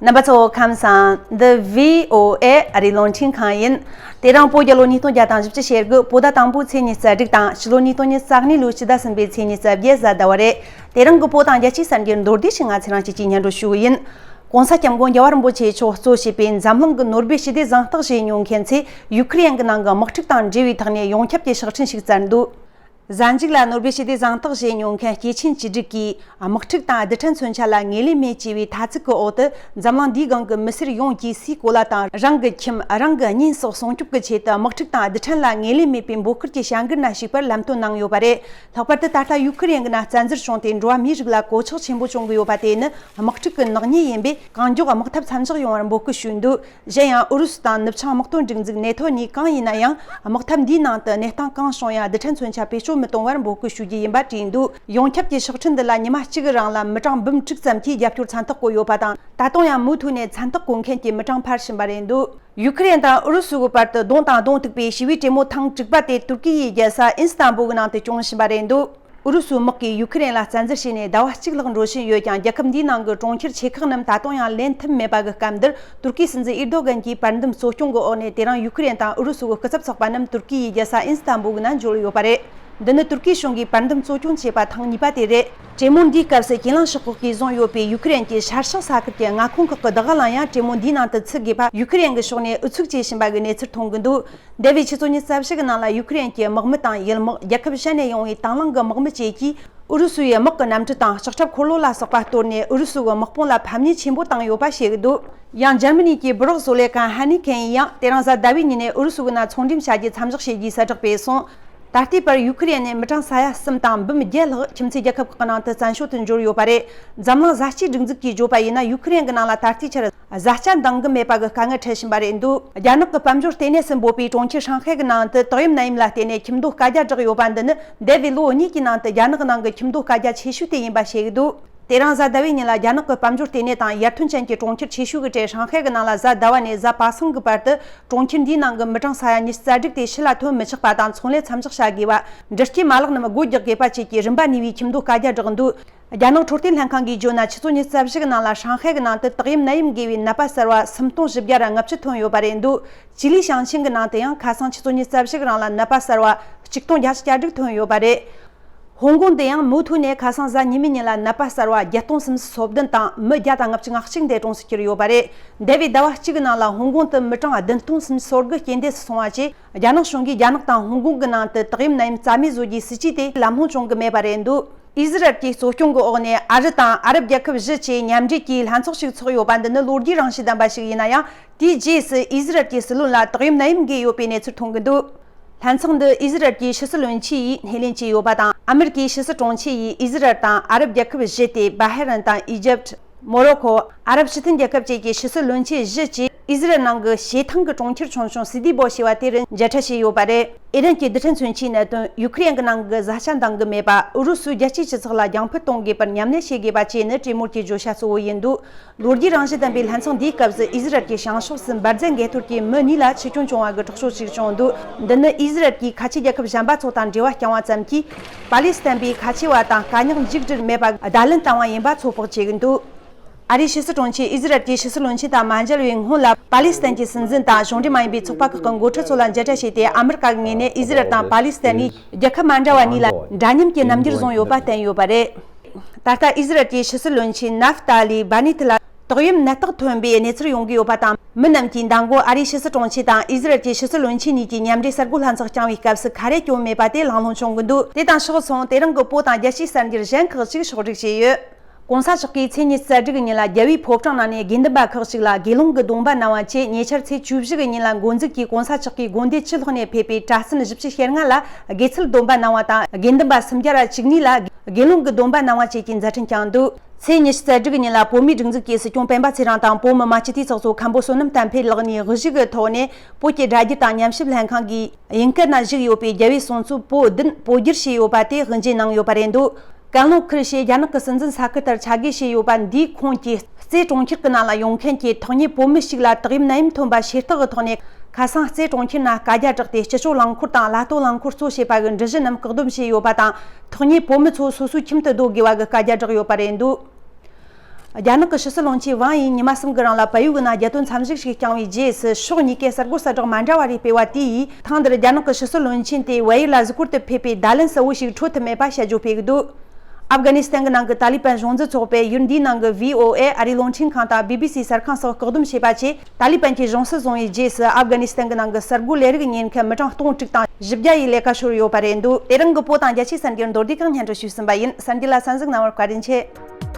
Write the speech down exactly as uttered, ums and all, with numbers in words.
རྣམ་པ་ཚོ་ཁམས་བཟང་། འདི་བྷི་ཨོ་ཨེ་ཨ་རིའི་རླུང་འཕྲིན་ཁང་ཡིན། དེ་རིང་བོད་རྒྱལ་ལོ་ཉིས་སྟོང་བརྒྱ་དང་བཞི་བཅུ་ཞེ་དགུ་བོད་ཟླ་དང་པོའི་ཚེས་ཉི་ཤུ་རྩ་དྲུག་དང་ཕྱི་ལོ་ཉིས་སྟོང་ཉི་ཤུ་རྩ་གཉིས་ལོའི་ཕྱི་ཟླ་གསུམ་པའི་ཚེས་ཉི་ཤུ་རྩ་བརྒྱད་གཟའ་ཟླ་བ་རེད། དེ་རིང་གི་བོད་དང་རྒྱལ་སྤྱིའི་གསར་འགྱུར་མདོར་བསྡུས་ཤིག་ང་ཚོ་རང་སྐྱིད་ཀྱིས་སྙན་སྒྲོན་ཞུ་གི་ཡིན། ྋགོང་ས་ྋསྐྱབས་མགོན་རྒྱལ་བ་རིན་པོ་ཆེ་མཆོག་གཙོ་བྱས་པའི་འཛམ་གླིང་གི་ནོ་སྦེལ་ཞི་བདེ་གཟེངས་རྟགས་བཞེས་མྱོང་མཁན་ཚོས་ཡུ་ཁུ་རེན་གྱི་ནང་གི་དམག་འཁྲུག་དང་འབྲེལ་བའི་ཐོག་ནས་ཡོངས་ཁྱབ་ཀྱི་ཕྱག་འཕྲིན་ཞིག་བསྩལ་འདུག་གཟའ་མཇུག་ལ་ནོ་སྦེལ་ཞི་བདེ་གཟེངས་རྟགས་བཞེས་མྱོང་མཁན་སྐྱེས་ཆེན་བཅུ་དྲུག་གིས་དམག་འཁྲུག་དང་རྡུལ་ཕྲན་མཚོན་ཆ་ལ་ངོས་ལེན་མེད་ཅེས་པའི་ཐ་ཚིག་གི་འོག་ཏུ་འཛམ་གླིང་འདིའི་སྒང་གི་མི་སེར་ཡོངས་ཀྱིས་སའི་གོ་ལ་དང་རང་གི་ཁྱིམ་རང་གི་གཉེན་སོགས་སྲུང་སྐྱོབ་ཀྱི་ཆེད་དུ་དམག་འཁྲུག་དང་རྡུལ་ཕྲན་ལ་ངོས་ལེན་མེད་པའི་འབོད་སྐུལ་གྱི་བྱ་འགུལ་སྣ་ཞུགས་པར་ལམ་སྟོན་གནང་ཡོད་པ་རེད། ལྷག་པར་དུ་ད་ལྟ་ཡུ་ཁུ་རེན་གྱི་ནང་བཙན་འཛུལ་བྱུང་སྟེ་འགྲོ་བ་མིའི་རིགས་ལ་གོད་ཆག་ཆེན་པོ་བྱུང་གི་ཡོད་པ་དེ་ནི་དམག་འཁྲུག་གི་ནག་ཉེས་ཡིན་པས་གང་མགྱོགས་དམག་འཐབ་མཚམས་འཇོག་ཡོང་བར་འབོད་སྐུལ་ཞུས་འདུག་གཞན་ཡང་ཨུ་རུ་སུ་དང་ནུབ་བྱང་དམག་དོན་སྒྲིག་འཛུགས་ནེ་ཐོ་གཉིས་གང་ཡིན་ན་ཡང་དམག་འཐབ་འདིའི་ནང་དུ་གནས་སྟངས་གང་བྱུང་ཡང་རྡུལ་ཕྲན་མཚོན་ཆ་བེད་སྤྱོད་མི་གཏོང་བར་འབོད་སྐུལ་ཞུ་རྒྱུ་ཡིན་པ་བྲིས་འདུག་ཡོངས་ཁྱབ་ཀྱི་ཕྱག་འཕྲིན་འདི་ལ་ཉི་མ་གཅིག་གི་རིང་ལ་མི་གྲངས་འབུམ་དྲུག་ཙམ་གྱིས་རྒྱབ་སྐྱོར་མཚན་རྟགས་བཀོད་ཡོད་པ་དང་། ད་དུང་ཡང་མུ་མཐུད་ནས་མཚན་རྟགས་བཀོད་མཁན་གྱི་མི་གྲངས་འཕར་བཞིན་པ་རེད་འདུག་ཡུ་ཁུ་རེན་དང་ཨུ་རུ་སུའི་བར་དུ་གདོང་དང་གདོང་ཐུག་པའི་ཞི་བའི་གྲོས་མོལ་ཐེངས་དྲུག་པ་དེ་ཏུར་ཀི་ཡི་རྒྱལ་ས་ཨིན་སི་ཏན་བུལ་གྱི་ནང་དུ་སྐྱོང་བཞིན་པ་རེད་འདུག་ཨུ་རུ་སུའི་དམག་གིས་ཡུ་ཁུ་རེན་ལ་བཙན་འཛུལ་བྱས་ནས་ཟླ་བ་གཅིག་ལྷག་འགྲོ་བཞིན་ཡོད་ཀྱང་། རྒྱལ་ཁབ་འདིའི་ནང་གི་གྲོང་ཁྱེར་ཆེ་ཁག་རྣམས་ད་དུང་ཡང་ལེན་ཐུབ་མེད་པ་གི་སྐབས་འདིར། ཏུར་ཀིའི་སྲིད་འཛིན་ཨེར་དོ་གན་གྱིས་བར་འདུམ་གཙོ་སྐྱོང་གི་འོག་ནས་དེ་རིང་ཡུ་ཁུ་རེན་དང་ཨུ་རུ་སུ་གི་སྐུ་ཚབ་ཚོགས་པ་རྣམས་ཏུར་ཀི་ཡི་རྒྱལ་ས་ཨིན་སི་ཏན་བུལ་གྱི་ནང་འབྱོར་ཡོད་པ་རེད། འདི་ནི་ཏུར་ཀིའི་གཞུང་གིས་བར་འདུམ་གཙོ་སྐྱོང་བྱས་པ་ཐེངས་གཉིས་པ་དེ་རེད། གྲོས་མོལ་འདིའི་སྐབས་སུ་ཇེ་ལང་ཤོག་ཁག་གིས་བཟུང་ཡོད་པའི་ཡུ་ཁུ་རེན་གྱི་ཤར་ཤང་ས་ཁུལ་གྱི་མངའ་ཁོངས་ཁག་གི་བདག་དབང་ལ་ཡང་གྲོས་མོལ་འདིའི་ནང་དུ་ཚུད་དགོས་པ་ཡུ་ཁུ་རེན་གྱི་ཕྱོགས་ནས་ཨུ་ཚུགས་བྱེད་བཞིན་པ་གི་གནས་ཚུལ་ཐོན་གྱི་འདུག་འདས་པའི་ཆུ་ཚོད་ཉི་ཤུ་རྩ་བཞི་གི་ནང་ལ་ཡུ་ཁུ་རེན་གྱི་དམག་མི་དང་ཡུལ་དམག། རྒྱལ་ཁབ་གཞན་ནས་ཡོང་བའི་དང་བླངས་ཀྱི་དམག་མི་བཅས་ཀྱིས་ཨུ་རུ་སུ་ཡི་དམག་གི་གནམ་གྲུ་དང་ལྕགས་ཁྲབ་འཁོར་ལོ་ལ་སོགས་པ་གཏོར་ནས་ཨུ་རུ་སུ་གི་དམག་དཔུང་ལ་ཕམ་ཉེས་ཆེན་པོ་བཏང་ཡོད་པ་བཤད་ཀྱི་འདུག་ཡང་འཇར་མ་ནི་གྱི་སྦུ་རོག་བཟོ་ལས་ཁང་ཧ་ནི་ཁེན་ཡིས་ཡང་དེ་རིང་གཟའ་ཟླ་བའི་ཉིན་ནས་ཨུ་རུ་སུ་གི་ནང་ཚོང་འགྲེམས་བྱ་རྒྱུ་མཚམས་འཇོག་བྱེད་རྒྱུའི་གསལ་བསྒྲགས་སྤེལ་སོང་། ད་ལྟའི་བར་ཡུ་ཁུ་རེན་ནས་མི་གྲངས་ས་ཡ་གསུམ་དང་འབུམ་བརྒྱད་ལྷག་ཁྱིམ་མཚེས་རྒྱལ་ཁབ་ཁག་ནང་དུ་བཙན་བྱོལ་དུ་འབྱོར་ཡོད་པ་རེད། འཛམ་གླིང་བཟའ་སྤྱོད་སྒྲིག་འཛུགས་ཀྱིས་བརྗོད་པ་ཡིན་ན། ཡུ་ཁུ་རེན་གྱི་ནང་ལ་ད་ལྟའི་ཆར་བཟའ་བཅའ་འདང་གི་མེད་པ་གི་དཀའ་ངལ་འཕྲད་བཞིན་པ་རེད་འདུག་རྒྱ་ནག་གི་དཔལ་འབྱོར་ལྟེ་གནས་སུ་འབོད་པའི་གྲོང་ཁྱེར་ཧྲང་ཧའེ་གི་ནང་དུ་ཏོག་དབྱིབས་ནད་ཡམས་ལ་བརྟེན་ནས་ཁྱིམ་སྡོད་བཀའ་རྒྱ་བསྒྲགས་ཡོད་པ་འདི་ནི་འདས་པའི་ལོ་གཉིས་ཀྱི་ནང་དུ་རྒྱ་ནག་གི་ནང་གི་ཁྱིམ་སྡོད་བཀའ་རྒྱ་ཆེ་ཤོས་དེ་ཡིན་པ་བཤད་ཀྱི་འདུག་དེ་རིང་གཟའ་ཟླ་བའི་ཉིན་ལ་རྒྱ་ནག་གི་དཔལ་འབྱོར་ལྟེ་གནས་དང་ཡར་ཐོན་ཅན་གྱི་གྲོང་ཁྱེར་ཆེ་ཤོས་ཀྱི་གྲས་ཧྲང་ཧའེ་གི་ནང་ལ་གཟའ་ཟླ་བ་ནས་གཟའ་པ་སངས་ཀྱི་བར་དུ་གྲོང་ཁྱེར་འདིའི་ནང་གི་མི་གྲངས་ས་ཡ་ཉི་ཤུ་རྩ་དྲུག་དེ་ཕྱི་ལ་ཐོན་མི་ཆོག་པ་དང་། ཚོང་ལས་མཚམས་འཇོག་བྱ་དགོས་པ། འགྲུལ་སྐྱེལ་མ་ལག་རྣམས་སྒོ་རྒྱག་དགོས་པ་བཅས་ཀྱི་རིམ་པ་གཉིས་པའི་ཁྱིམ་སྡོད་བཀའ་རྒྱ་བསྒྲགས་འདུག་རྒྱ་ནག་འཕྲོད་བསྟེན་ལྷན་ཁང་གིས་བརྗོད་ན། ཆུ་ཚོད་ཉི་ཤུ་རྩ་བཞི་གི་ནང་ལ་ཧྲང་ཧའེ་གི་ནང་དུ་ཏོག་དབྱིབས་ནད་ཡམས་འགོས་པའི་ནད་པ་གསར་བ་སུམ་སྟོང་བཞི་བརྒྱ་ར་ལྔ་བཅུ་ཐོན་ཡོད་པ་རེད་འདུག་ཅི་ལི་ཞིང་ཆེན་གྱི་ནང་དུ་ཡང་ཁ་སང་ཆུ་ཚོད་ཉི་ཤུ་རྩ་བཞི་གི་རིང་ལ་ནད་པ་གསར་བ་གཅིག་སྟོང་བརྒྱད་ཅུ་གྱ་དྲུག་ཐོན་ཡོད་པ་རེད། ཧོང་ཀོང་དུ་ཡང་མུ་མཐུད་ནས་ཁ་སང་གཟའ་ཉི་མའི་ཉིན་ལ་ནད་པ་གསར་བ་བརྒྱད་སྟོང་སུམ་ཅུ་སོ་བདུན་དང་མི་བརྒྱ་དང་ལྔ་བཅུ་ང་གཅིག་འདས་གྲོངས་སུ་གྱུར་ཡོད་པ་རེད། འདས་པའི་ཟླ་བ་གཅིག་གི་ནང་ལ་ཧོང་ཀོང་དུ་མི་གྲངས་བདུན་སྟོང་སུམ་ཅུ་སོ་དགུ་རྐྱེན་འདས་སུ་སོང་བ་བཅས། རྒྱ་ནག་གཞུང་གིས་རྒྱ་ནག་དང་ཧོང་ཀོང་གི་ནང་དུ་ཏོག་དབྱིབས་ནད་ཡམས་རྩ་མེད་བཟོ་རྒྱུའི་སྲིད་ཇུས་དེ་ལམ་ལྷོང་བྱུང་གི་མེད་པ་རེད་འདུག་ཨི་ཟི་རལ་གྱི་གཙོ་སྐྱོང་གི་འོག་ནས་ཨ་རི་དང་ཨ་རབ་རྒྱལ་ཁབ་བཞི་བཅས་མཉམ་འབྲེལ་གྱིས་ལྷན་ཚོགས་ཤིག་ཚོགས་ཡོད་པ་འདི་ནི་ལོ་རྒྱུས་རང་བཞིན་ལྡན་པ་ཞིག་ཡིན་ན་ཡང་། དེའི་རྗེས་སུ་ཨི་ཟི་རལ་གྱི་སྲིད་བློན་ལ་ཏོག་དབྱིབས་ནད་ཡམས་འགོས་ཡོད་པའི་གནས་ཚུལ་ཐོན་གྱི་འདུག་ལྷན་ཚོགས་འདི་ཨི་ཟི་རལ་གྱི་ཕྱི་སྲིད་བློན་ཆེན་ཡིས་སྣེ་ལེན་བྱས་ཡོད་པ་དང་། ཨ་མེ་རི་ཀའི་ཕྱི་སྲིད་དྲུང་ཆེ་ཡིས་ཨི་ཟི་རལ་དང་ཨ་རབ་རྒྱལ་ཁབ་བཞི་སྟེ། བྷ་ཧེ་རན་དང་ཨི་ཇེབ། མོ་རོ་ཁོ། ཨ་རབ་སྤྱི་མཐུན་རྒྱལ་ཁབ་བཅས་ཀྱི་ཕྱི་སྲིད་བློན་ཆེན་བཞི་བཅས་ཨི་ཟི་རལ་ནང་གི་བྱེ་ཐང་གི་གྲོང་ཁྱེར་ཆུང་ཆུང་སི་ཏི་བོ་ཞེས་པ་དེ་རུ་མཇལ་འཕྲད་བྱས་ཡོད་པ་རེད། ཨི་རན་གྱི་རྡུལ་ཕྲན་མཚོན་ཆའི་གནད་དོན། ཡུ་ཁུ་རེན་གྱི་ནང་གི་བཟའ་བཅའ་འདང་གི་མེད་པ། ཨུ་རུ་སུས་རྒྱལ་སྤྱིའི་སྤྱི་ཚོགས་ལ་རྒྱང་ཕུད་གཏོང་དགོས་པར་མཉམ་ལས་བྱེད་དགོས་པ་བཅས་ནི་གྲོས་མོལ་གྱི་བརྗོད་བྱ་གཙོ་བོ་ཡིན་འདུག་ལོ་རྒྱུས་རང་བཞིན་ལྡན་པའི་ལྷན་ཚོགས་འདིའི་སྐབས་སུ་ཨི་ཟི་རལ་གྱི་བྱང་ཕྱོགས་སུ་འབར་རྫས་འགས་གཏོར་གྱིས་མི་གཉིས་ལ་འཆི་སྐྱོན་བྱུང་བ་གི་དྲག་ཤོས་ཤིག་བྱུང་འདུག་འདི་ནི་ཨི་ཟི་རལ་གྱིས་ཁ་ཆེ་རྒྱལ་ཁབ་གཞན་པ་ཚོ་དང་འབྲེལ་བ་རྐྱང་བ་ཙམ་གྱིས། པ་ལི་སི་ཐན་པའི་ཁ་ཆེ་བ་དང་དཀའ་རྙོག་མཇུག་སྒྲིལ་མེད་པ་བརྡ་ལན་བཏང་བ་ཡིན་པ་ཚོད་དཔག་བྱེད་ཀྱི་འདུག་ཨ་རིའི་ཕྱི་སྲིད་དྲུང་ཆེས་ཨི་ཟི་རལ་གྱི་ཕྱི་སྲིད་བློན་ཆེན་དང་མ་མཇལ་བའི་སྔོན་ལ། པ་ལི་སི་ཐན་གྱི་སྲིད་འཛིན་དང་གཞུང་འབྲེལ་མ་ཡིན་པའི་ཚོགས་པ་ཁག་གི་འགོ་ཁྲིད་ཚོ་ལ་མཇལ་འཕྲད་བྱས་ཏེ། ཨ་མི་རི་ཀ་གི་ངོས་ནས་ཨི་ཟི་རལ་དང་པ་ལི་སི་ཐན་གཉིས་རྒྱལ་ཁབ་མ་འདྲ་བ་གཉིས་ལ་འདྲ་མཉམ་གྱི་རྣམ་འགྱུར་བཟུང་ཡོད་པ་བསྟན་ཡོད་པ་རེད། ད་ལྟ་ཨི་ཟི་རལ་གྱི་ཕྱི་སྲིད་བློན་ཆེན་ནབ་ཏཱ་ལི་བྷ་ནི་ཐི་ལ། ཏོག་དབྱིབས་ནད་རྟགས་ཐོན་པའི་གནས་ཚུལ་ཡོང་གི་ཡོད་པ་དང་། མི་རྣམས་ཀྱིས་མདང་དགོང་ཨ་རིའི་ཕྱི་སྲིད་དྲུང་ཆེ་དང་ཨི་ཟི་རལ་གྱི་ཕྱི་སྲིད་བློན་ཆེན་གཉིས་ཀྱིས་མཉམ་འབྲེལ་གསར་འགོད་ལྷན་ཚོགས་བསྐྱངས་པའི་སྐབས་སུ་ཁ་རས་གྱོན་མེད་པ་དེ་གླེང་སློང་བྱུང་གི་འདུག་དེ་དང་ཕྱོགས་མཚུངས། དེ་རིང་གི་བོད་དང་རྒྱལ་སྤྱིའི་གསར་འགྱུར་གཞན་ཁག་ཅིག་ཕྱོགས་སྒྲིག་བྱས་ཡོད། ྋགོང་ས་མཆོག་གིས་ཚེས་ཉི་ཤུ་རྩ་དྲུག་གི་ཉིན་ལ་རྒྱལ་བའི་ཕོ་བྲང་ནང་ནས་དགེ་འདུན་པ་ཁག་ཅིག་ལ་དགེ་སློང་གི་སྡོམ་པ་གནང་བ་བཅས། ཉེ་ཆར་ཚེས་བཅུ་བཞི་གི་ཉིན་ལ་འགོ་འཛུགས་ཀྱིས་ྋགོང་ས་མཆོག་གི་དགོན་སྡེ་ཆུ་ལྷོག་ནས་ཕེབས་པའི་གྲྭ་བཙུན་བཞི་བཅུ་ཞེ་ལྔ་ལ་དགེ་ཚུལ་སྡོམ་པ་གནང་བ་དང་། དགེ་འདུན་པ་སུམ་བརྒྱ་ར་བཅུ་གཉིས་ལ་དགེ་སློང་གི་སྡོམ་པ་གནང་བ་བཅས་ཀྱི་མཛད་འཕྲིན་བསྐྱངས་འདུག་ཚེས་ཉི་ཤུ་རྩ་དྲུག་གི་ཉིན་ལ་བོད་མིའི་སྒྲིག་འཛུགས་ཀྱི་སྲིད་སྐྱོང་སྤེན་པ་ཚེ་རིང་དང་བོད་མི་མང་སྤྱི་འཐུས་ཚོགས་གཙོ་མཁན་པོ་བསོད་ནམས་བསྟན་འཕེལ་ལགས་གཉིས་དབུ་བཞུགས་ཀྱི་ཐོག་ནས། བོད་ཀྱི་སྒྲ་སྒྱུར་དང་ཉམས་ཞིབ་ལྷན་ཁང་གིས་དབྱིན་སྐད་ནང་བཞུགས་ཡོད་པའི་རྒྱལ་བའི་གསུང་ཆོས་པོ་བདུན་སྤོ་བསྒྱུར་བྱས་ཡོད་པ་དེ་དབུ་འབྱེད་གནང་ཡོད་པ་རེད་འདུག་ཀན་ལྷོ་ཁུལ་ཞེས་རྒྱ་ནག་གི་སྲིད་འཛིན་ས་ཁུལ་ལྟར་ཆ་བགོས་བྱས་ཡོད་པ་འདིའི་ཁོངས་ཀྱི་རྩེ་གྲོང་ཁྱེར་གྱི་ནང་ལ་ཡོང་མཁན་གྱི་ཐག་ཉེ་བོད་མི་ཞིག་ལ་ཏོག་དབྱིབས་ནད་ཡམས་ཐོན་པ་ཤེས་རྟོགས་ཀྱི་ཐོག་ནས། ཁ་སང་རྩེ་གྲོང་ཁྱེར་ནང་བཀའ་རྒྱ་བསྒྲགས་ཏེ། སྤྱི་སྤྱོད་རླངས་འཁོར་དང་གླ་གཏོང་རླངས་འཁོར་གཙོ་བྱས་པ་གི་འགྲུལ་བཞུད་རྣམས་བཀག་སྡོམ་བྱས་ཡོད་པ་དང་། ཐག་ཉེ་བོད་མི་ཚོ་སོ་སོའི་ཁྱིམ་དུ་སྡོད་དགོས་པ་གི་བཀའ་རྒྱ་བསྒྲགས་ཡོད་པ་རེད་འདུག་རྒྱ་ནག་གི་ཕྱི་སྲིད་བློན་ཆེན་ཝང་ཡིས་ཉི་མ་གསུམ་གྱི་རིང་ལ་བལ་ཡུལ་གྱི་ནང་རྒྱལ་དོན་འཚམས་གཞིགས་ཤིག་བསྐྱངས་པའི་རྗེས་སུ། ཕྱོགས་གཉིས་ཀས་གསར་འགོད་གསལ་བསྒྲགས་མ་འདྲ་བ་རེ་སྤེལ་བ་དེ་ཡིས། ཐེངས་འདིར་རྒྱ་ནག་གི་ཕྱི་སྲིད་བློན་ཆེན་དེ་བལ་ཡུལ་ལ་གཟིགས་སྐོར་དུ་ཕེབས་པའི་བརྡ་ལན་གསལ་བོ་ཞིག་འཕྲོད་ཐུབ་མེད་པ་བཤད་རྒྱུ་སྤེལ་གྱི་འདུག། ཨབ་གྷ་ནི་སི་ཐན་གྱི་ནང་གི་ཏཱ་ལི་པན་གཞུང་འཛིན་ཚོགས་པས་ཡུལ་འདིའི་ནང་གི་བྷི་ཨོ་ཨེ། ཨ་རིའི་རླུང་འཕྲིན་ཁང་དང་བྷི་བྷི་སི་གསར་ཁང་སོགས་བཀག་སྡོམ་བྱས་པ་བཅས། ཏཱ་ལི་པན་གྱིས་གཞུང་སྲིད་བཟུང་བའི་རྗེས་སུ། ཨབ་གྷ་ནི་སི་ཐན་གྱི་ནང་གི་གསར་འགོད་ལས་རིགས་གཉེར་མཁན་མི་གྲངས་སྟོང་དྲུག་དང་བཞི་བརྒྱ་ཡི་ལས་ཀ་ཤོར་ཡོད་པ་རེད་འདུག། དེ་རིང་གི་བོད་དང་རྒྱལ་སྤྱིའི་གསར་འགྱུར་མདོར་བསྡུས་ཁག་སྙན་སྒྲོན་ཞུས་ཟིན་པ་ཡིན། གསར་འགྱུར་ལ་གསན་གཟིགས་གནང་བར་བཀའ་དྲིན་ཆེ།